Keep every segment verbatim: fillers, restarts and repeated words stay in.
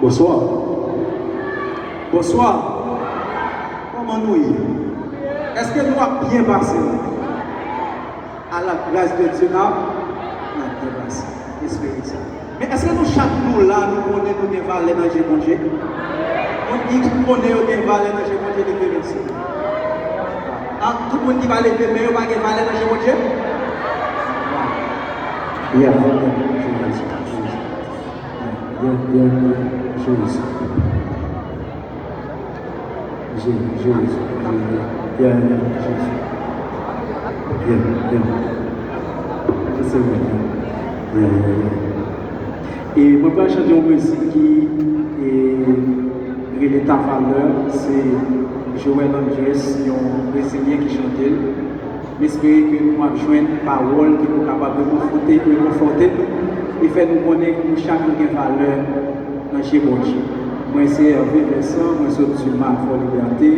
Bonswa. Bonswa. Kòman nou ye? Èske nou ap byen pase? A la gras de Dye, n ap, n ap byen pase. Espere sa. Men èske nou chak nou la, nou konnen nou gen valè nan je Bondye? Moun ki konnen yo gen valè nan je Bondye, leve men sa. Ah, tout moun ki pa leve men yo pa gen valè nan je Bondye? Yeah, yeah, yeah, yeah, yeah. Yeah, yeah, yeah, yeah. Jezi. Je, Jezi. Yeah, yeah, Jezi. Yeah, yeah. Sa se vre, yeah. Yeah, yeah, yeah. E mwen pral chante yon mizik ki, e, rele Ta valeur, se Joel Andres, yon Brezilyen ki chante l. M espere ke nou ap jwenn pawòl ki pou kapab rekonfòte, rekonfòte nou e fè nou konnen ke nou chak nou gen valè nan je Bondye. Mwen se Hervé Vincent, mwen sot Dumas, Fort Liberté,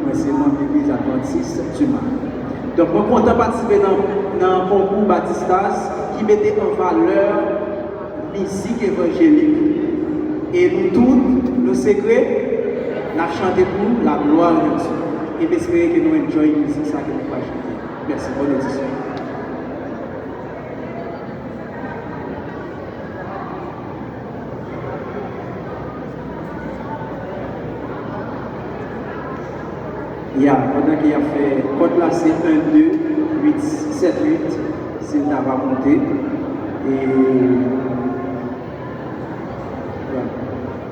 mwen se manm Legliz Advantis Dumas. Donk, mwen kontan patisipe nan, nan konkou Batistaz ki mete an valè mizik evanjelik. E nou tout, nou se kre, n ap chante pou la gloire de Dieu. E m espere ke nou enjoy mizik sa ke nou pral chante. Mèsi, bòn odisyon. Ya, pandan ke y ap fè, kòd la se en, de, uit, sèt, uit, si l ta va monte. E, voilà.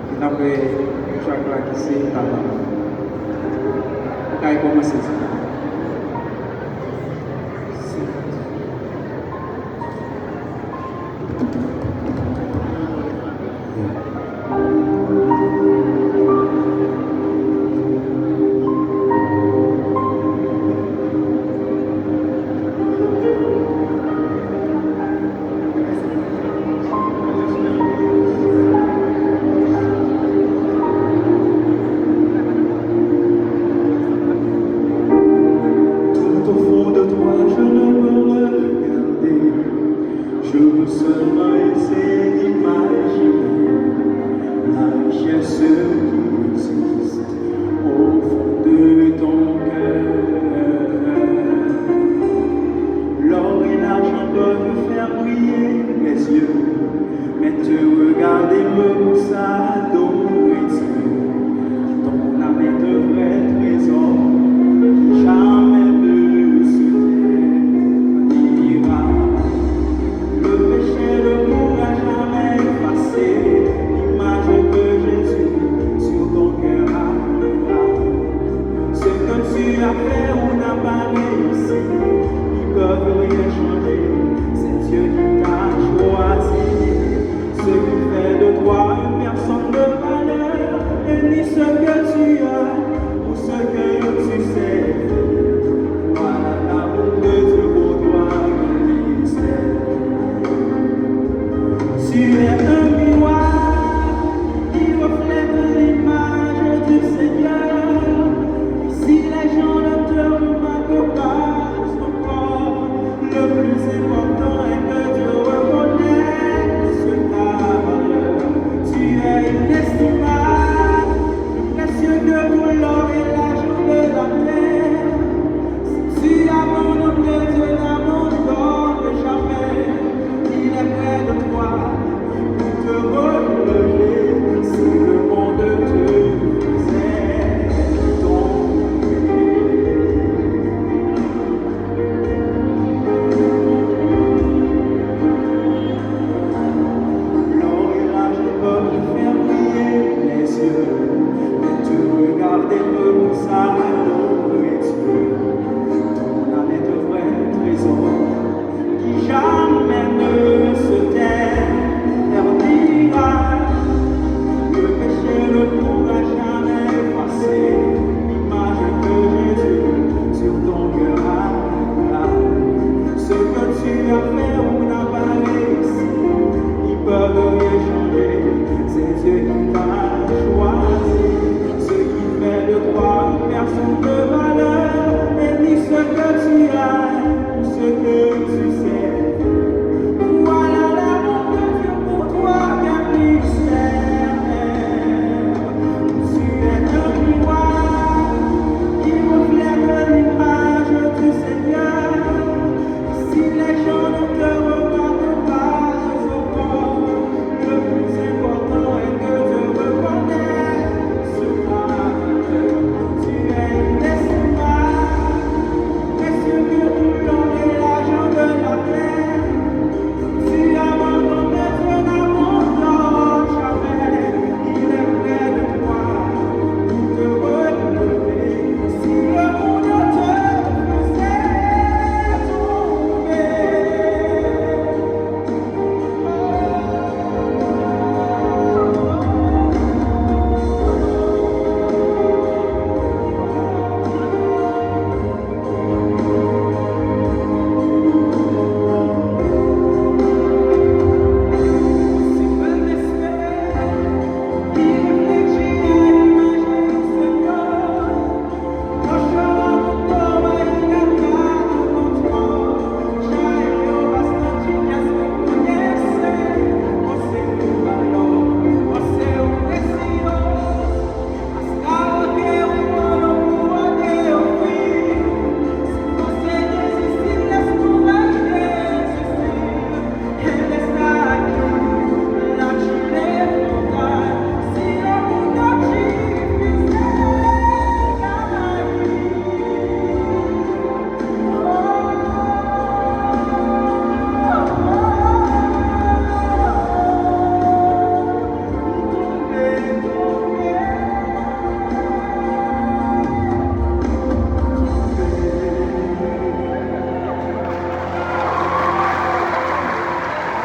E n ap fè track la ki se Taba. Ou ka rekòmanse sa. Tout au fond de toi, je ne peux regarder. Je veux seulement essayer d'imaginer la richesse qui existe au fond de ton cœur. L'or et l'argent peuvent faire briller mes yeux, mais te regarder me pousse à adorer Dieu. Ton âme est un vrai trésor qui jamais ne se perd. Ira. Le péché ne pourra jamais effacer l'image que Jésus sur ton cœur a gravé. Ce que tu as fait ou n'as pas réussi, ils peuvent rien changer. C'est Dieu qui t'a choisi. Ce qui fait de toi une personne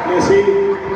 Mèsi.